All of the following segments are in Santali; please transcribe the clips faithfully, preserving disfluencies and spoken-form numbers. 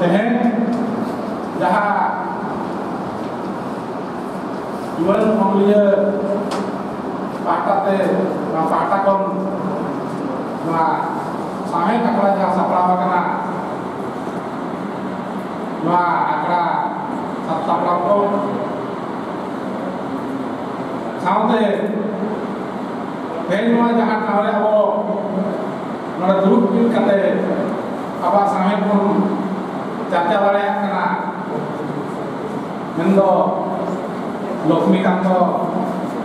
ᱛᱮᱦᱮᱧ ᱡᱟᱦᱟᱸ ᱡᱩᱣᱟᱹᱱ ᱚᱱᱚᱞᱤᱭᱟᱹ ᱯᱟᱦᱴᱟ ᱛᱮ, ᱱᱚᱣᱟ ᱯᱟᱦᱴᱟ ᱠᱷᱚᱱ ᱱᱚᱣᱟ ᱥᱟᱶᱦᱮᱫ ᱟᱠᱷᱲᱟ ᱡᱟᱦᱟᱸ ᱥᱟᱯᱲᱟᱣ ᱟᱠᱟᱱᱟ, ᱱᱚᱣᱟ ᱟᱠᱷᱲᱟ ᱥᱟᱵ ᱥᱟᱯᱲᱟᱣ ᱠᱚ ᱥᱟᱶᱛᱮ ᱛᱮᱦᱮᱧ ᱱᱚᱣᱟ ᱡᱟᱦᱟᱸ ᱴᱷᱟᱶ ᱨᱮ ᱟᱵᱚ ᱱᱚᱰᱮ ᱫᱩᱲᱩᱵ ᱢᱤᱫ ᱠᱟᱛᱮ ᱟᱵᱚᱣᱟᱜ ᱥᱟᱶᱦᱮᱫ ᱵᱚᱱ ᱪᱟᱨᱪᱟ ᱫᱟᱲᱮᱭᱟᱜ ᱠᱟᱱᱟ, ᱢᱮᱱᱫᱚ ᱞᱚᱠᱷᱢᱤᱠᱟᱱᱛᱚ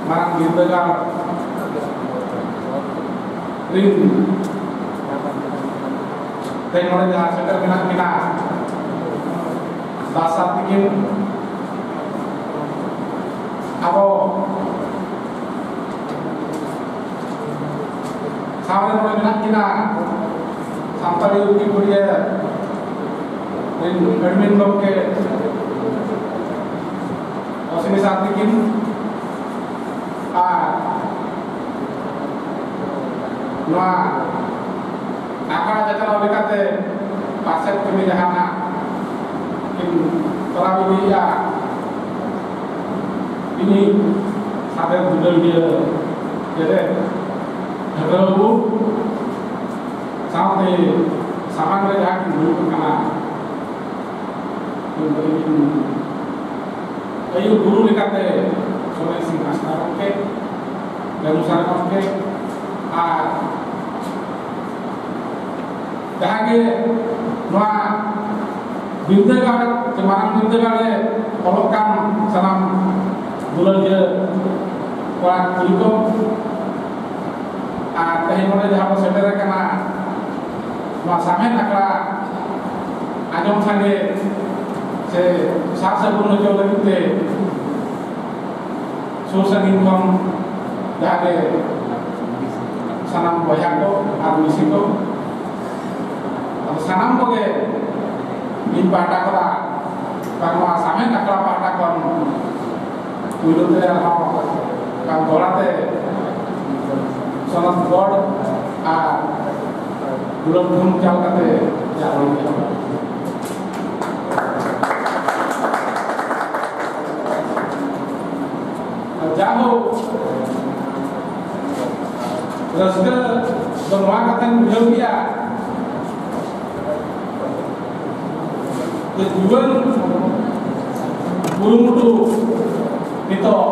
ᱢᱟᱨᱟᱝ ᱵᱤᱨᱫᱟᱹᱜᱟᱲ ᱨᱤᱱ ᱛᱮᱦᱮᱧ ᱱᱚᱰᱮ ᱡᱟᱦᱟᱸ ᱥᱮᱴᱮᱨ ᱢᱮᱱᱟᱜ ᱠᱤᱱᱟ, ᱫᱟᱥ ᱟᱨ ᱛᱤᱠᱤᱱ ᱟᱵᱚ ᱥᱟᱶᱨᱮ ᱱᱚᱰᱮ ᱢᱮᱱᱟᱜ ᱠᱤᱱᱟ ᱥᱟᱱᱛᱟᱲᱤ ᱣᱤᱠᱤᱯᱤᱰᱤᱭᱟ ᱨᱮᱱ ᱮᱰᱢᱤᱱ ᱜᱚᱢᱠᱮ ᱚᱥᱤᱱᱤ ᱥᱟᱨ ᱛᱤᱠᱤᱱ ᱟᱨ ᱱᱚᱣᱟ ᱟᱠᱷᱲᱟ ᱪᱟᱪᱞᱟᱣ ᱞᱮᱠᱟᱛᱮ ᱯᱟᱥᱮᱡ ᱠᱟᱹᱢᱤ ᱡᱟᱦᱟᱱᱟᱜ ᱠᱤᱱ ᱛᱚᱨᱟᱣ ᱤᱫᱤᱭᱮᱫᱼᱟ, ᱤᱧᱤᱡ ᱥᱟᱛᱮ ᱫᱩᱞᱟᱹᱲᱤᱭᱟᱹ ᱡᱮᱨᱮ ᱴᱷᱟᱹᱠᱨᱟᱹ ᱵᱟᱹᱵᱩ ᱥᱟᱶᱛᱮ ᱥᱟᱢᱟᱝ ᱨᱮ ᱡᱟᱦᱟᱸ ᱠᱤᱱ ᱫᱩᱲᱩᱵ ᱟᱠᱟᱱᱟ, ᱩᱱᱠᱤᱱ ᱟᱹᱭᱩᱨ ᱜᱩᱨᱩ ᱞᱮᱠᱟᱛᱮ ᱥᱚᱨᱮᱱ ᱥᱤᱝ ᱦᱟᱸᱥᱫᱟ ᱜᱚᱢᱠᱮ, ᱞᱮᱵᱩ ᱥᱟᱨ ᱜᱚᱢᱠᱮ, ᱟᱨ ᱡᱟᱦᱟᱸ ᱜᱮ ᱱᱚᱣᱟ ᱵᱤᱨᱫᱟᱹᱜᱟᱲ ᱥᱮ ᱢᱟᱨᱟᱝ ᱵᱤᱨᱫᱟᱹᱜᱟᱲ ᱨᱮ ᱚᱞᱚᱜ ᱠᱟᱱ ᱥᱟᱱᱟᱢ ᱫᱩᱞᱟᱹᱲᱤᱭᱟᱹ ᱠᱚᱲᱟ ᱠᱩᱲᱤ ᱠᱚ, ᱟᱨ ᱛᱮᱦᱮᱧ ᱱᱚᱰᱮ ᱡᱟᱦᱟᱸ ᱵᱚ ᱥᱮᱴᱮᱨ ᱟᱠᱟᱱᱟ, ᱱᱚᱣᱟ ᱥᱟᱶᱦᱮᱫ ᱟᱠᱷᱲᱟ ᱟᱸᱡᱚᱢ ᱥᱟᱸᱜᱮ ᱥᱮ ᱥᱟᱨ ᱥᱟᱹᱜᱩᱱ ᱦᱚᱪᱚ ᱞᱟᱹᱜᱤᱫ ᱛᱮ ᱥᱩᱨ ᱥᱟᱺᱜᱤᱧ ᱠᱷᱚᱱ ᱡᱟᱦᱟᱸ ᱜᱮ ᱥᱟᱱᱟᱢ ᱵᱚᱭᱦᱟ ᱠᱚ ᱟᱨ ᱢᱤᱥᱤ ᱠᱚ, ᱟᱫᱚ ᱥᱟᱱᱟᱢ ᱠᱚᱜᱮ ᱤᱧ ᱯᱟᱦᱴᱟ ᱠᱷᱚᱱᱟᱜ ᱵᱟᱝᱢᱟ ᱥᱟᱶᱦᱮᱫ ᱟᱠᱷᱲᱟ ᱯᱟᱦᱴᱟ ᱠᱷᱚᱱ ᱯᱩᱭᱞᱩ ᱛᱮ ᱟᱨᱦᱚᱸ ᱵᱟᱝ ᱫᱚᱦᱲᱟ ᱛᱮ ᱥᱚᱱᱚᱛ ᱜᱚᱰ ᱟᱨ ᱫᱩᱞᱟᱹᱲ ᱫᱷᱩᱢ ᱪᱟᱞ ᱠᱟᱛᱮ ᱡᱟᱦᱟᱸ ᱦᱩᱭ ᱠᱟᱱᱟ᱾ ᱨᱟᱹᱥᱠᱟᱹ ᱫᱚ ᱱᱚᱣᱟ ᱠᱟᱛᱷᱟᱧ ᱵᱩᱡᱷᱟᱹᱣ ᱠᱮᱫᱼᱟ ᱡᱮ ᱡᱩᱣᱟᱹᱱ ᱠᱩᱨᱩᱢᱩᱴᱩ ᱱᱤᱛᱚᱜ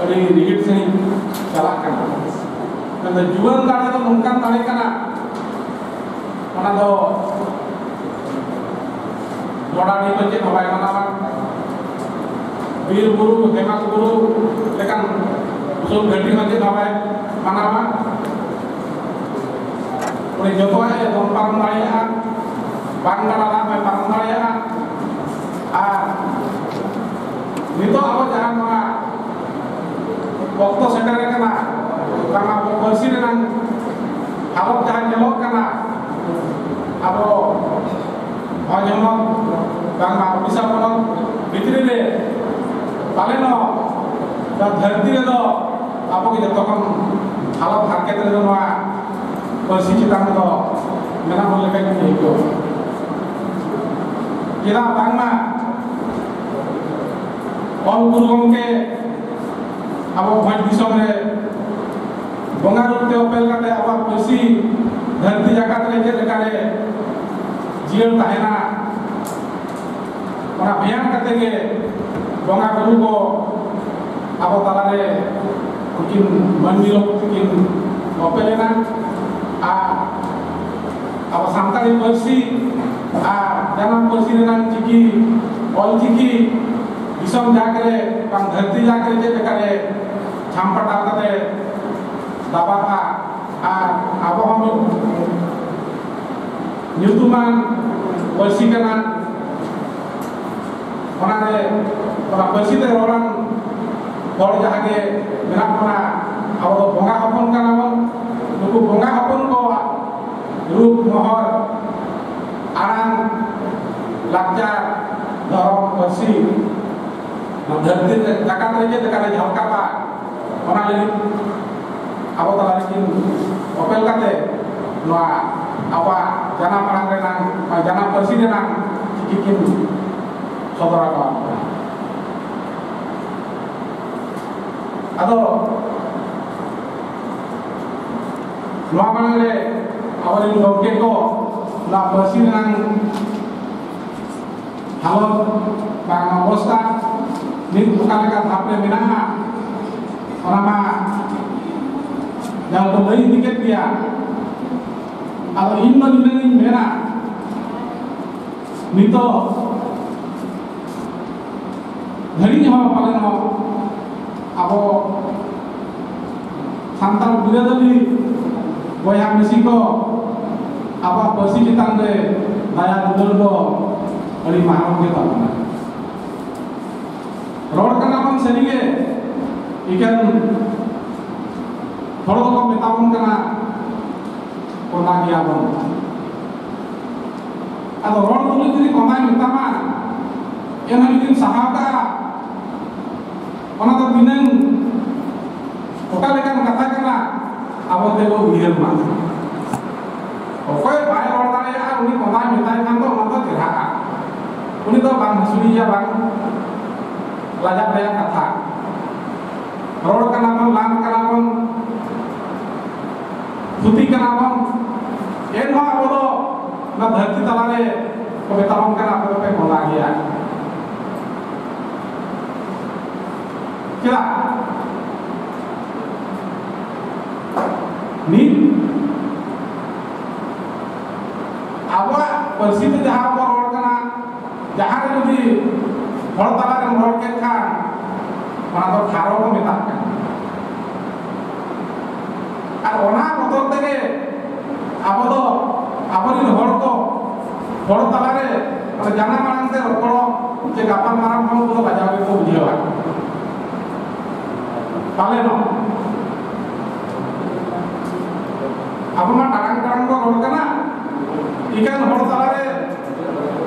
ᱟᱹᱰᱤ ᱨᱤᱦᱤᱴ ᱥᱟᱺᱦᱤᱡ ᱪᱟᱞᱟᱜ ᱠᱟᱱᱟ᱾ ᱢᱮᱱᱫᱚ ᱡᱩᱣᱟᱹᱱ ᱫᱟᱲᱮ ᱫᱚ ᱱᱚᱝᱠᱟᱱ ᱫᱟᱲᱮ ᱠᱟᱱᱟ, ᱚᱱᱟ ᱫᱚ ᱰᱚᱰᱟᱰᱤ ᱫᱚ ᱪᱮᱫ ᱦᱚᱸ ᱵᱟᱭ ᱢᱟᱱᱟᱣᱟ, ᱵᱤᱨ ᱵᱩᱨᱩ ᱦᱮᱢᱟᱞ ᱵᱩᱨᱩ ᱞᱮᱠᱟᱱ ᱩᱥᱩᱞ ᱜᱷᱟᱹᱴᱤ ᱦᱚᱸ ᱪᱮᱫ ᱦᱚᱸ ᱵᱟᱭ ᱢᱟᱱᱟᱣᱟ᱾ ᱩᱱᱤ ᱡᱚᱛᱚᱣᱟᱜ ᱮ ᱫᱚᱱ ᱯᱟᱨᱚᱢ ᱫᱟᱲᱮᱭᱟᱜᱼᱟ, ᱵᱟᱝ ᱜᱟᱰᱟ ᱫᱟᱜ ᱦᱚᱸᱭ ᱯᱟᱨᱚᱢ ᱫᱟᱲᱮᱭᱟᱜᱼᱟ᱾ ᱟᱨ ᱱᱤᱛᱚᱜ ᱟᱵᱚ ᱡᱟᱦᱟᱸ ᱱᱚᱣᱟ ᱚᱠᱛᱚ ᱥᱮᱴᱮᱨ ᱟᱠᱟᱱᱟ, ᱵᱟᱝ ᱟᱵᱚ ᱯᱟᱹᱨᱥᱤ ᱨᱮᱱᱟᱜ ᱦᱟᱞᱚᱛ ᱡᱟᱦᱟᱸ ᱧᱮᱞᱚᱜ ᱠᱟᱱᱟ, ᱟᱵᱚ ᱵᱷᱚᱸᱡᱽ ᱦᱚᱱᱚᱛ ᱵᱟᱝᱢᱟ ᱳᱰᱤᱥᱟ ᱯᱚᱱᱚᱛ ᱵᱷᱤᱛᱨᱤ ᱨᱮ ᱯᱟᱞᱮᱱᱚᱜ ᱱᱚᱣᱟ ᱫᱷᱟᱹᱨᱛᱤ ᱨᱮᱫᱚ ᱟᱵᱚ ᱜᱮ ᱡᱚᱛᱚ ᱠᱷᱚᱱ ᱦᱟᱞᱚᱛ ᱦᱟᱨᱠᱮᱛ ᱨᱮᱫᱚ ᱱᱚᱣᱟ ᱯᱟᱹᱨᱥᱤ ᱪᱮᱛᱟᱱ ᱨᱮᱫᱚ ᱢᱮᱱᱟᱜ ᱵᱚᱱ ᱞᱮᱠᱟ ᱜᱮ ᱟᱹᱭᱠᱟᱹᱣᱟ᱾ ᱪᱮᱫᱟᱜ ᱵᱟᱝᱢᱟ ᱚᱞ ᱜᱩᱨᱩ ᱜᱚᱢᱠᱮ ᱟᱵᱚ ᱵᱷᱚᱸᱡᱽ ᱫᱤᱥᱚᱢ ᱨᱮ ᱵᱚᱸᱜᱟ ᱨᱩᱯ ᱛᱮ ᱚᱯᱮᱞ ᱠᱟᱛᱮ ᱟᱵᱚᱣᱟᱜ ᱯᱟᱹᱨᱥᱤ ᱫᱷᱟᱹᱨᱛᱤ ᱡᱟᱠᱟᱛ ᱨᱮ ᱪᱮᱫ ᱞᱮᱠᱟᱨᱮ ᱡᱤᱭᱟᱹᱲ ᱛᱟᱦᱮᱱᱟ, ᱚᱱᱟ ᱵᱮᱭᱟᱢ ᱠᱟᱛᱮ ᱜᱮ ᱵᱚᱸᱜᱟ ᱵᱩᱨᱩ ᱠᱚ ᱟᱵᱚ ᱛᱟᱞᱟᱨᱮ ᱩᱱᱠᱤᱱ ᱢᱟᱹᱱᱢᱤ ᱨᱩᱯ ᱛᱮᱠᱤᱱ ᱚᱯᱮᱞ ᱮᱱᱟ᱾ ᱟᱨ ᱟᱵᱚ ᱥᱟᱱᱛᱟᱲᱤ ᱯᱟᱹᱨᱥᱤ ᱟᱨ ᱡᱟᱱᱟᱢ ᱯᱟᱹᱨᱥᱤ ᱨᱮᱱᱟᱜ ᱪᱤᱠᱤ, ᱚᱞ ᱪᱤᱠᱤ ᱫᱤᱥᱚᱢ ᱡᱟᱠ ᱨᱮ ᱵᱟᱝ ᱫᱷᱟᱹᱨᱛᱤ ᱡᱟᱠ ᱨᱮ ᱪᱮᱫ ᱞᱮᱠᱟᱨᱮ ᱪᱷᱟᱢᱯᱟᱴᱟᱣ ᱠᱟᱛᱮ ᱫᱟᱵᱟᱜᱼᱟ᱾ ᱟᱨ ᱟᱵᱚ ᱦᱚᱸ ᱢᱤᱫ ᱧᱩᱛᱩᱢᱟᱱ ᱯᱟᱹᱨᱥᱤ ᱠᱟᱱᱟ᱾ ᱚᱱᱟᱨᱮ ᱚᱱᱟ ᱯᱟᱹᱨᱥᱤ ᱛᱮ ᱨᱚᱲᱟᱱ ᱦᱚᱲ ᱡᱟᱦᱟᱸ ᱜᱮ ᱢᱮᱱᱟᱜ ᱵᱚᱱᱟ, ᱟᱵᱚ ᱫᱚ ᱵᱚᱸᱜᱟ ᱦᱚᱯᱚᱱ ᱠᱟᱱᱟ ᱵᱚᱱ᱾ ᱱᱩᱠᱩ ᱵᱚᱸᱜᱟ ᱦᱚᱯᱚᱱ ᱠᱚᱣᱟᱜ ᱨᱩᱯ, ᱢᱚᱦᱚᱨ, ᱟᱲᱟᱝ, ᱞᱟᱠᱪᱟᱨ, ᱫᱷᱚᱨᱚᱢ, ᱯᱟᱹᱨᱥᱤ ᱱᱚᱣᱟ ᱫᱷᱟᱹᱨᱛᱤ ᱨᱮ, ᱡᱟᱠᱟᱛ ᱨᱮ ᱪᱮᱫ ᱞᱮᱠᱟᱨᱮ ᱡᱷᱟᱞᱠᱟᱜᱼᱟ, ᱚᱱᱟ ᱞᱟᱹᱜᱤᱫ ᱟᱵᱚ ᱛᱟᱞᱟ ᱨᱮᱠᱤᱱ ᱚᱯᱮᱞ ᱠᱟᱛᱮ ᱱᱚᱣᱟ ᱟᱵᱚᱣᱟᱜ ᱡᱟᱱᱟᱢ ᱟᱲᱟᱝ ᱨᱮᱱᱟᱜ, ᱡᱟᱱᱟᱢ ᱯᱟᱹᱨᱥᱤ ᱨᱮᱱᱟᱜ ᱪᱤᱠᱤ ᱠᱤᱱ ᱥᱚᱫᱚᱨ ᱟᱠᱟᱫ ᱵᱚᱱᱟ᱾ ᱟᱫᱚ ᱱᱚᱣᱟ ᱢᱟᱲᱟᱝ ᱨᱮ ᱟᱵᱚᱨᱮᱱ ᱜᱚᱢᱠᱮ ᱠᱚ ᱱᱚᱣᱟ ᱯᱟᱹᱨᱥᱤ ᱨᱮᱱᱟᱝ ᱦᱟᱞᱚᱛ ᱵᱟᱝ ᱚᱵᱚᱥᱛᱟ ᱱᱤᱛ ᱚᱠᱟ ᱞᱮᱠᱟ ᱫᱷᱟᱯ ᱨᱮ ᱢᱮᱱᱟᱜᱼᱟ, ᱚᱱᱟ ᱢᱟ ᱡᱟᱦᱟᱸ ᱠᱚ ᱞᱟᱹᱭ ᱤᱫᱤ ᱠᱮᱫ ᱜᱮᱭᱟ᱾ ᱟᱫᱚ ᱤᱧ ᱫᱚ ᱱᱤᱱᱟᱹᱜ ᱤᱧ ᱢᱮᱱᱟ, ᱱᱤᱛᱚᱜ ᱫᱷᱟᱹᱨᱤᱡ ᱦᱚᱸ ᱯᱟᱞᱮᱱ ᱦᱚᱸ ᱟᱵᱚ ᱥᱟᱱᱛᱟᱲ ᱵᱤᱨᱟᱹᱫᱟᱹᱞᱤ ᱵᱚᱭᱦᱟ ᱢᱤᱥᱤ ᱠᱚ ᱟᱵᱚᱣᱟᱜ ᱯᱟᱹᱨᱥᱤ ᱪᱮᱛᱟᱱ ᱨᱮ ᱫᱟᱭᱟ ᱫᱩᱞᱟᱹᱲ ᱫᱚ ᱟᱹᱰᱤ ᱢᱟᱨᱟᱝ ᱜᱮ ᱛᱟᱵᱚᱱᱟ᱾ ᱨᱚᱲ ᱠᱟᱱᱟ ᱵᱚᱱ ᱥᱟᱹᱨᱤᱜᱮ, ᱮᱠᱮᱱ ᱦᱚᱲ ᱫᱚᱠᱚ ᱢᱮᱛᱟ ᱵᱚᱱ ᱠᱟᱱᱟ, ᱠᱚᱸᱰᱟ ᱜᱮᱭᱟ ᱵᱚᱱ᱾ ᱟᱫᱚ ᱨᱚᱲ ᱛᱩᱞᱩᱡ ᱡᱩᱫᱤ ᱠᱚᱸᱰᱟᱭ ᱢᱮᱛᱟᱢᱟ, ᱮᱱᱦᱚᱸ ᱡᱩᱫᱤᱢ ᱥᱟᱦᱟᱣ ᱠᱟᱜᱼᱟ, ᱚᱱᱟ ᱫᱚ ᱛᱤᱱᱟᱹᱝ ᱚᱠᱟ ᱞᱮᱠᱟᱱ ᱠᱟᱛᱷᱟ ᱠᱟᱱᱟ, ᱟᱵᱚ ᱛᱮᱵᱚ ᱩᱭᱦᱟᱹᱨ ᱢᱟ᱾ ᱚᱠᱚᱭ ᱵᱟᱭ ᱨᱚᱲ ᱫᱟᱲᱮᱭᱟᱜᱼᱟ, ᱩᱱᱤ ᱠᱚᱸᱰᱟᱭ ᱢᱮᱛᱟᱭ ᱠᱷᱟᱱ ᱫᱚ ᱚᱱᱟ ᱫᱚ ᱪᱮᱦᱨᱟᱜᱼᱟ᱾ ᱩᱱᱤ ᱫᱚ ᱵᱟᱝ ᱦᱟᱹᱥᱩᱭᱮᱭᱟ, ᱵᱟᱝ ᱞᱟᱡᱟᱣ ᱨᱮᱭᱟᱜ ᱠᱟᱛᱷᱟ᱾ ᱨᱚᱲ ᱠᱟᱱᱟ ᱵᱚᱱ, ᱞᱟᱸᱫᱽ ᱠᱟᱱᱟ ᱵᱚᱱ, ᱛᱷᱩᱛᱤ ᱠᱟᱱᱟ ᱵᱚᱱ, ᱮᱱᱦᱚᱸ ᱟᱵᱚ ᱫᱚ ᱚᱱᱟ ᱫᱷᱟᱹᱨᱛᱤ ᱛᱟᱞᱟᱨᱮ ᱠᱚ ᱢᱮᱛᱟᱵᱚᱱ ᱠᱟᱱᱟ, ᱟᱯᱮ ᱫᱚᱯᱮ ᱠᱚᱸᱰᱟ ᱜᱮᱭᱟ᱾ ᱪᱮᱫᱟᱜ? ᱱᱤᱛ ᱟᱵᱚᱣᱟᱜ ᱯᱟᱹᱨᱥᱤ ᱛᱮ ᱡᱟᱦᱟᱸ ᱵᱚᱱ ᱨᱚᱲ ᱠᱟᱱᱟ, ᱡᱟᱦᱟᱸ ᱨᱮ ᱡᱩᱫᱤ ᱦᱚᱲ ᱛᱟᱞᱟᱨᱮᱢ ᱨᱚᱲ ᱠᱮᱫ ᱠᱷᱟᱱ, ᱚᱱᱟ ᱫᱚ ᱴᱷᱟᱨᱚ ᱠᱚ ᱢᱮᱛᱟᱜ ᱠᱟᱱᱟ᱾ ᱟᱨ ᱚᱱᱟ ᱵᱚᱛᱚᱨ ᱛᱮᱜᱮ ᱟᱵᱚ ᱫᱚ ᱟᱵᱚᱨᱮᱱ ᱦᱚᱲ ᱠᱚ ᱦᱚᱲ ᱛᱟᱞᱟᱨᱮ ᱢᱟᱱᱮ ᱡᱟᱱᱟᱢ ᱟᱲᱟᱝ ᱛᱮ ᱨᱚᱯᱚᱲ ᱥᱮ ᱜᱟᱯᱟᱞ ᱢᱟᱨᱟᱝ ᱦᱚᱸ ᱩᱱᱠᱩ ᱫᱚ ᱞᱟᱡᱟᱣ ᱜᱮᱠᱚ ᱵᱩᱡᱷᱟᱹᱣᱟ᱾ ᱯᱟᱞᱮᱱᱚᱜ ᱟᱵᱚ ᱢᱟ ᱴᱟᱲᱟᱝ ᱴᱟᱲᱟᱝ ᱵᱚᱱ ᱨᱚᱲ ᱠᱟᱱᱟ, ᱤᱠᱟᱹᱱ ᱦᱚᱲ ᱛᱟᱞᱟᱨᱮ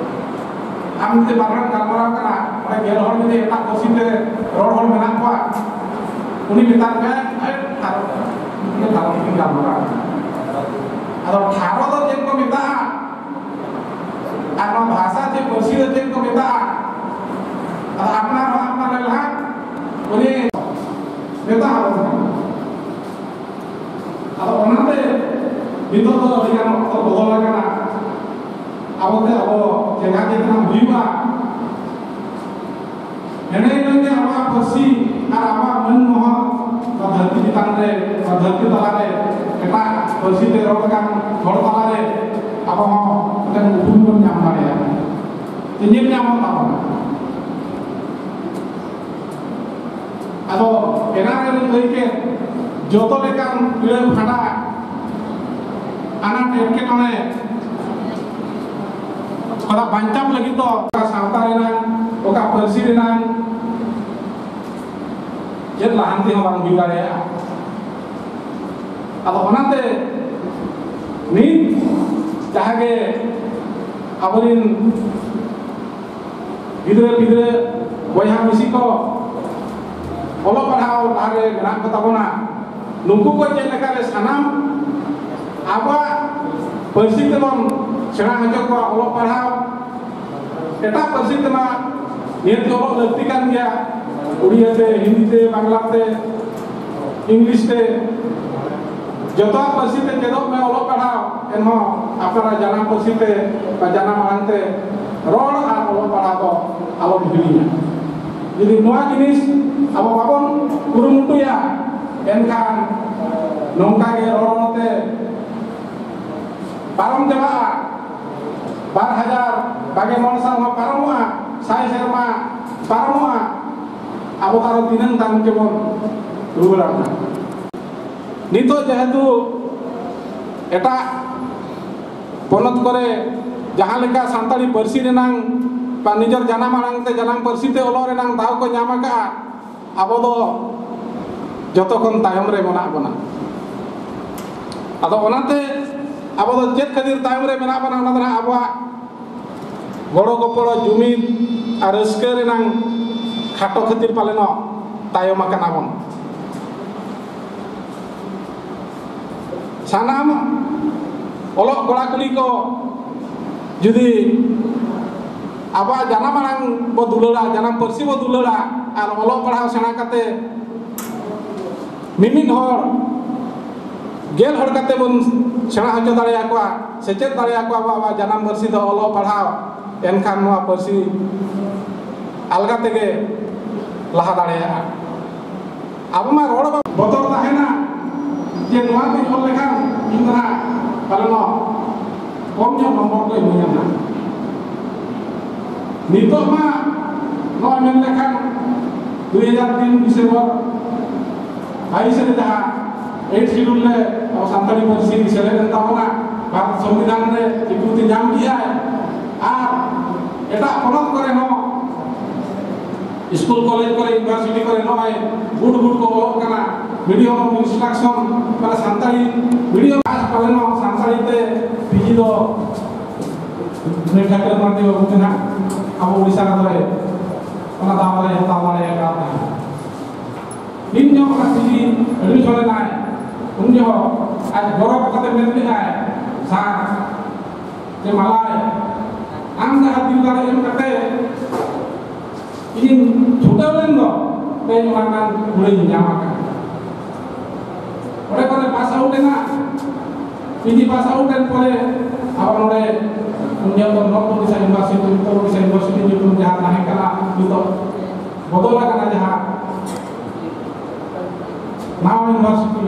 ᱟᱢ ᱡᱩᱫᱤ ᱵᱟᱨ ᱦᱚᱲᱮᱢ ᱜᱟᱞᱢᱟᱨᱟᱣ ᱠᱟᱱᱟ, ᱚᱸᱰᱮ ᱜᱮᱞ ᱦᱚᱲ ᱡᱩᱫᱤ ᱮᱴᱟᱜ ᱯᱟᱹᱨᱥᱤ ᱛᱮ ᱨᱚᱲ ᱦᱚᱲ ᱢᱮᱱᱟᱜ ᱠᱚᱣᱟ, ᱩᱱᱤ ᱢᱮᱛᱟᱜ ᱢᱮᱭᱟᱭ, "ᱮᱭ, ᱴᱷᱟᱨᱚ, ᱤᱧ ᱫᱚ ᱴᱷᱟᱨᱚ ᱛᱮᱜᱮᱧ ᱜᱟᱞᱢᱟᱨᱟᱣ ᱠᱟᱱᱟ᱾" ᱟᱫᱚ ᱴᱷᱟᱨᱚ ᱫᱚ ᱪᱮᱫ ᱠᱚ ᱢᱮᱛᱟᱜᱼᱟ? ᱟᱨ ᱱᱚᱣᱟ ᱵᱷᱟᱥᱟ ᱪᱮ ᱯᱟᱹᱨᱥᱤ ᱫᱚ ᱪᱮᱫ ᱠᱚ ᱢᱮᱛᱟᱜᱼᱟ? ᱟᱫᱚ ᱟᱯᱱᱟᱨ ᱦᱚᱸ ᱟᱯᱱᱟᱨ ᱞᱮᱠᱷᱟᱱ ᱩᱱᱤ ᱢᱮᱛᱟᱜ ᱟᱵᱚᱱ ᱠᱟᱱᱟ᱾ ᱟᱫᱚ ᱚᱱᱟᱛᱮ ᱦᱩᱭᱩᱜᱼᱟ᱾ ᱮᱱᱮ ᱤᱱᱟᱹᱜᱮ ᱟᱵᱚᱣᱟᱜ ᱯᱟᱹᱨᱥᱤ ᱟᱨ ᱟᱵᱚᱣᱟᱜ ᱢᱟᱹᱱ ᱢᱚᱦᱚᱛ ᱱᱚᱣᱟ ᱫᱷᱟᱹᱨᱛᱤ ᱪᱮᱛᱟᱱ ᱨᱮ, ᱱᱚᱣᱟ ᱫᱷᱟᱹᱨᱛᱤ ᱛᱟᱞᱟᱨᱮ ᱮᱴᱟᱜ ᱯᱟᱹᱨᱥᱤ ᱛᱮ ᱨᱚᱲ ᱠᱟᱱ ᱦᱚᱲ ᱛᱟᱞᱟᱨᱮ ᱟᱵᱚ ᱦᱚᱸ ᱢᱤᱫᱴᱮᱱ ᱩᱯᱨᱩᱢ ᱵᱚᱱ ᱧᱟᱢ ᱫᱟᱲᱮᱭᱟᱜᱼᱟ, ᱥᱮ ᱧᱮᱞ ᱧᱟᱢᱚᱜ ᱛᱟᱵᱚᱱᱟ᱾ ᱟᱫᱚ ᱮᱱᱟᱝ ᱨᱮ ᱞᱤᱧ ᱞᱟᱹᱭ ᱠᱮᱫ, ᱡᱚᱛᱚ ᱞᱮᱠᱟᱱ ᱯᱤᱲᱟᱹ ᱯᱷᱟᱰᱟ, ᱟᱱᱟᱴ ᱮᱴᱠᱮᱴᱚᱬᱮ ᱠᱷᱚᱱᱟᱜ ᱵᱟᱧᱪᱟᱣ ᱞᱟᱹᱜᱤᱫ ᱫᱚ ᱚᱠᱟ ᱥᱟᱶᱛᱟ ᱨᱮᱱᱟᱜ, ᱚᱠᱟ ᱯᱟᱹᱨᱥᱤ ᱨᱮᱱᱟᱜ ᱪᱮᱫ ᱞᱟᱦᱟᱱᱛᱤ ᱦᱚᱸ ᱵᱟᱝ ᱦᱩᱭ ᱫᱟᱲᱮᱭᱟᱜᱼᱟ᱾ ᱟᱫᱚ ᱚᱱᱟᱛᱮ ᱱᱤᱛ ᱡᱟᱦᱟᱸ ᱜᱮ ᱟᱵᱚᱨᱤᱱ ᱜᱤᱫᱽᱨᱟᱹ ᱯᱤᱫᱽᱨᱟᱹ, ᱵᱚᱭᱦᱟ ᱢᱤᱥᱤ ᱠᱚ ᱚᱞᱚᱜ ᱯᱟᱲᱦᱟᱣ ᱰᱟᱦᱟᱨ ᱨᱮ ᱢᱮᱱᱟᱜ ᱠᱚ ᱛᱟᱵᱚᱱᱟ, ᱱᱩᱠᱩ ᱠᱚ ᱪᱮᱫ ᱞᱮᱠᱟᱨᱮ ᱥᱟᱱᱟᱢ ᱟᱵᱚᱣᱟᱜ ᱯᱟᱹᱨᱥᱤ ᱛᱮᱵᱚᱱ ᱥᱮᱬᱟ ᱦᱚᱪᱚ ᱠᱚᱣᱟ, ᱚᱞᱚᱜ ᱯᱟᱲᱦᱟᱣ ᱮᱴᱟᱜ ᱯᱟᱹᱨᱥᱤ ᱛᱮᱢᱟ ᱱᱤᱦᱟᱹᱛ ᱜᱮ ᱚᱞᱚᱜ ᱞᱟᱹᱠᱛᱤ ᱠᱟᱱ ᱜᱮᱭᱟ, ᱩᱲᱤᱭᱟ ᱛᱮ, ᱦᱤᱱᱫᱤ ᱛᱮ, ᱵᱟᱝᱞᱟ ᱛᱮ, ᱤᱝᱞᱤᱥ ᱛᱮ, ᱡᱚᱛᱚᱣᱟᱜ ᱯᱟᱹᱨᱥᱤ ᱛᱮ ᱪᱮᱫᱚᱜ ᱢᱮ ᱚᱞᱚᱜ ᱯᱟᱲᱦᱟᱣ, ᱮᱱᱦᱚᱸ ᱟᱯᱱᱟᱨᱟᱜ ᱡᱟᱱᱟᱢ ᱯᱟᱹᱨᱥᱤ ᱛᱮ ᱵᱟ ᱡᱟᱱᱟᱢ ᱟᱲᱟᱝ ᱛᱮ ᱨᱚᱲ ᱟᱨ ᱚᱞᱚᱜ ᱯᱟᱲᱦᱟᱣ ᱫᱚ ᱟᱞᱚᱢ ᱦᱤᱲᱤᱧᱟ᱾ ᱡᱩᱫᱤ ᱱᱚᱣᱟ ᱡᱤᱱᱤᱥ ᱟᱵᱚ ᱵᱟᱵᱚᱱ ᱠᱩᱨᱩᱢᱩᱴᱩᱭᱟ, ᱮᱱᱠᱷᱟᱱ ᱱᱚᱝᱠᱟ ᱜᱮ ᱨᱚᱲ ᱨᱚᱲ ᱛᱮ ᱯᱟᱨᱚᱢ ᱪᱟᱵᱟᱜᱼᱟ᱾ ᱵᱟᱨ ᱦᱟᱡᱟᱨ ᱵᱟᱜᱮ ᱢᱚᱬᱮ ᱥᱟᱞ ᱦᱚᱸ ᱯᱟᱨᱚᱢᱚᱜᱼᱟ, ᱥᱟᱭ ᱥᱮᱨᱢᱟ ᱯᱟᱨᱚᱢᱚᱜᱼᱟ, ᱟᱵᱚ ᱫᱚ ᱟᱨᱚ ᱛᱤᱱᱟᱹᱝ ᱛᱟᱭᱚᱢ ᱪᱚᱵᱚᱱ ᱨᱩᱣᱟᱹᱲᱟ᱾ ᱱᱤᱛᱚᱜ ᱡᱮᱦᱮᱛᱩ ᱮᱴᱟᱜ ᱯᱚᱱᱚᱛ ᱠᱚᱨᱮ ᱡᱟᱦᱟᱸ ᱞᱮᱠᱟ ᱥᱟᱱᱛᱟᱲᱤ ᱯᱟᱹᱨᱥᱤ ᱨᱮᱱᱟᱝ ᱵᱟ ᱱᱤᱡᱮᱨ ᱡᱟᱱᱟᱢ ᱟᱲᱟᱝ ᱛᱮ, ᱡᱟᱱᱟᱢ ᱯᱟᱹᱨᱥᱤ ᱛᱮ ᱚᱞᱚᱜ ᱨᱮᱱᱟᱝ ᱫᱟᱣ ᱠᱚ ᱧᱟᱢ ᱟᱠᱟᱫᱼᱟ, ᱟᱵᱚ ᱫᱚ ᱡᱚᱛᱚ ᱠᱷᱚᱱ ᱛᱟᱭᱚᱢ ᱨᱮ ᱢᱮᱱᱟᱜ ᱵᱚᱱᱟ᱾ ᱟᱫᱚ ᱚᱱᱟᱛᱮ ᱟᱵᱚ ᱫᱚ ᱪᱮᱫ ᱠᱷᱟᱹᱛᱤᱨ ᱛᱟᱭᱚᱢ ᱨᱮ ᱢᱮᱱᱟᱜ ᱵᱚᱱᱟ, ᱚᱱᱟ ᱫᱚ ᱱᱟᱦᱟᱜ ᱟᱵᱚᱣᱟᱜ ᱜᱚᱲᱚ ᱜᱚᱯᱚᱲᱚ, ᱡᱩᱢᱤᱫ ᱟᱨ ᱨᱟᱹᱥᱠᱟᱹ ᱨᱮᱱᱟᱝ ᱠᱷᱟᱴᱚ ᱠᱷᱟᱹᱛᱤᱨ ᱯᱟᱞᱮᱱᱚᱜ ᱛᱟᱭᱚᱢ ᱟᱠᱟᱱᱟ ᱵᱚᱱ᱾ ᱥᱟᱱᱟᱢ ᱚᱞᱚᱜ ᱠᱚᱲᱟ ᱠᱩᱲᱤ ᱠᱚ ᱡᱩᱫᱤ ᱟᱵᱚᱣᱟᱜ ᱡᱟᱱᱟᱢ ᱟᱲᱟᱝ ᱵᱚ ᱫᱩᱞᱟᱹᱲᱟ, ᱡᱟᱱᱟᱢ ᱯᱟᱹᱨᱥᱤ ᱵᱚ ᱫᱩᱞᱟᱹᱲᱟ, ᱟᱨ ᱚᱞᱚᱜ ᱯᱟᱲᱦᱟᱣ ᱥᱮᱬᱟ ᱠᱟᱛᱮ ᱢᱤᱢᱤᱫ ᱦᱚᱲ ᱜᱮᱞ ᱦᱚᱲ ᱠᱟᱛᱮ ᱵᱚᱱ ᱥᱮᱬᱟ ᱦᱚᱪᱚ ᱫᱟᱲᱮᱭᱟᱠᱚᱣᱟ, ᱥᱮᱪᱮᱫ ᱫᱟᱲᱮᱭᱟᱠᱚᱣᱟ ᱟᱵᱚᱣᱟᱜ ᱡᱟᱱᱟᱢ ᱯᱟᱹᱨᱥᱤ ᱫᱚ ᱚᱞᱚᱜ ᱯᱟᱲᱦᱟᱣ, ᱮᱱᱠᱷᱟᱱ ᱱᱚᱣᱟ ᱯᱟᱹᱨᱥᱤ ᱟᱞᱜᱟ ᱛᱮᱜᱮ ᱞᱟᱦᱟ ᱫᱟᱲᱮᱭᱟᱜᱼᱟ᱾ ᱟᱵᱚ ᱢᱟ ᱨᱚᱲ ᱵᱚᱛᱚᱨ ᱛᱟᱦᱮᱱᱟ ᱡᱮ ᱱᱚᱣᱟ ᱠᱚᱧ ᱚᱞ ᱞᱮᱠᱷᱟᱱ ᱤᱧ ᱫᱚ ᱱᱟᱜ ᱯᱟᱞᱮᱱᱚᱜ ᱠᱚᱢ ᱧᱚᱜ ᱱᱚᱢᱵᱚᱨ ᱠᱚ ᱤᱢᱟᱹᱧᱟ ᱱᱟᱜ᱾ ᱱᱤᱛᱚᱜ ᱢᱟ ᱱᱚᱣᱟ ᱢᱮᱱ ᱞᱮᱠᱷᱟᱱ ᱫᱩᱭ ᱦᱟᱡᱟᱨ ᱛᱤᱱ ᱰᱤᱥᱮᱢᱵᱚᱨ ᱵᱟᱭᱤᱥ ᱨᱮ ᱡᱟᱦᱟᱸ ᱮᱭᱤᱴ ᱥᱤᱰᱩᱞ ᱨᱮ ᱟᱵᱚ ᱥᱟᱱᱛᱟᱲᱤ ᱯᱟᱹᱨᱥᱤ ᱥᱮᱞᱮᱫ ᱮᱱ ᱛᱟᱵᱚᱱᱟ, ᱵᱷᱟᱨᱚᱛ ᱥᱚᱝᱵᱤᱫᱷᱟᱱ ᱨᱮ ᱥᱤᱠᱨᱤᱛᱤ ᱧᱟᱢ ᱠᱮᱜᱼᱟᱭ᱾ ᱟᱨ ᱮᱴᱟᱜ ᱯᱚᱱᱚᱛ ᱠᱚᱨᱮ ᱦᱚᱸ ᱥᱠᱩᱞ, ᱠᱚᱞᱮᱡᱽ ᱠᱚᱨᱮ, ᱤᱭᱩᱱᱤᱵᱷᱟᱨᱥᱤᱴᱤ ᱠᱚᱨᱮ ᱱᱚᱜᱼᱚᱭ ᱜᱩᱰ ᱜᱩᱰ ᱠᱚ ᱚᱞᱚᱜ ᱠᱟᱱᱟ, medium of instruction, ᱢᱟᱱᱮ ᱥᱟᱱᱛᱟᱲᱤ medium ᱯᱟᱞᱮᱱᱚᱜ ᱥᱟᱱᱛᱟᱲᱤ ᱛᱮ ᱯᱤᱡᱤ ᱫᱚ ᱱᱩᱭ ᱴᱷᱟᱹᱠᱨᱟᱹᱱ ᱢᱟᱨᱰᱤ ᱵᱟᱹᱵᱩ ᱜᱮ ᱱᱟᱦᱟᱜ ᱟᱵᱚ ᱳᱰᱤᱥᱟ ᱨᱮᱫᱚᱭ ᱚᱱᱟ ᱫᱟᱣ ᱫᱚᱭ ᱦᱟᱛᱟᱣ ᱫᱟᱲᱮ ᱟᱠᱟᱫ ᱛᱟᱦᱮᱸᱫ᱾ ᱛᱤᱱ ᱡᱚᱦᱚᱜ ᱚᱱᱟ ᱯᱤᱡᱤ admission ᱮᱱᱟᱭ, ᱩᱱ ᱡᱚᱦᱚᱜ ᱟᱡ ᱜᱚᱨᱚᱵ ᱠᱟᱛᱮ ᱢᱮᱱ ᱞᱮᱫᱟᱭ, "ᱥᱟᱨ, ᱥᱮ ᱢᱟᱞᱟᱭ, ᱟᱢ ᱡᱟᱦᱟᱸ ᱫᱤᱞ ᱫᱟᱲᱮ ᱮᱢ ᱠᱟᱛᱮ ᱤᱧ ᱪᱷᱩᱴᱟᱹᱣ ᱞᱮᱱ ᱫᱚ, ᱛᱮᱦᱮᱧ ᱚᱱᱟ ᱨᱮᱱᱟᱜ ᱠᱩᱲᱟᱹᱭᱤᱧ ᱧᱟᱢ ᱟᱠᱟᱫᱟ᱾" ᱚᱸᱰᱮ ᱠᱷᱚᱱᱮ pass out ᱮᱱᱟ᱾ ᱯᱤᱡᱤ pass out ᱮᱱ ᱯᱚᱨᱮ ᱟᱵᱚ ᱱᱚᱰᱮ ᱩᱱ ᱡᱚᱦᱚᱜ ᱫᱚ ᱱᱚᱨᱛᱷ ᱳᱰᱤᱥᱟ ᱤᱭᱩᱱᱤᱵᱷᱟᱨᱥᱤᱴᱤ, ᱩᱛᱛᱚᱨ ᱳᱰᱤᱥᱟ ᱤᱭᱩᱱᱤᱵᱷᱟᱨᱥᱤᱴᱤ ᱧᱩᱛᱩᱢ ᱡᱟᱦᱟᱸ ᱛᱟᱦᱮᱸ ᱠᱟᱱᱟ, ᱱᱤᱛᱚᱜ ᱵᱚᱫᱚᱞ ᱟᱠᱟᱱᱟ, ᱡᱟᱦᱟᱸ ᱱᱟᱣᱟ ᱤᱭᱩᱱᱤᱵᱷᱟᱨᱥᱤᱴᱤ